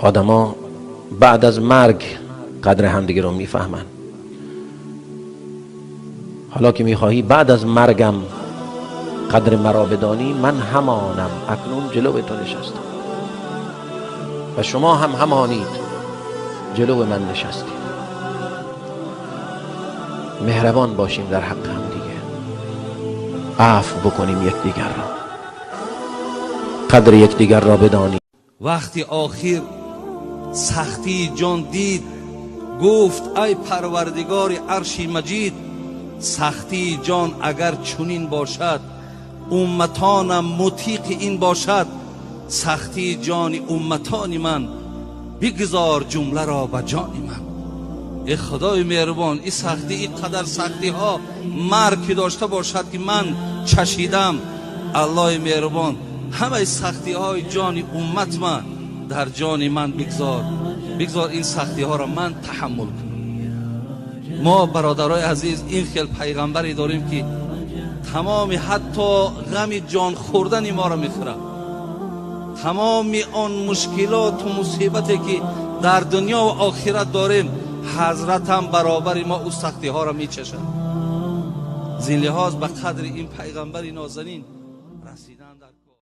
آدما بعد از مرگ قدر همدیگه رو میفهمن. حالا که میخواهی بعد از مرگم قدر مرا بدانی، من همانم، اکنون جلو تو نشستم و شما هم همانید، جلو من نشستید. مهربان باشیم در حق هم دیگه، عفو بکنیم یکدیگر را، قدر یکدیگر را بدانیم. وقتی آخر سختی جان دید، گفت ای پروردگار عرش مجید، سختی جان اگر چنین باشد، امتانم مطیق این باشد، سختی جان امتان من بگذار جمله را به جان من. ای خدای مهربان، این سختی، این قدر سختی ها مرگ که داشته باشد که من چشیدم، الله مهربان همه سختی های جان امت من در جان من بگذار، بگذار این سختی ها را من تحمل کنم. ما برادرای عزیز این خیل پیغمبری داریم که تمام حتی غم جان خوردن ما را میخورد، تمام آن مشکلات و مصیبتی که در دنیا و آخرت داریم، حضرت هم برابر ما او سختی ها را میچشد. زین لحاظ به قدر این پیغمبر نازنین رسید.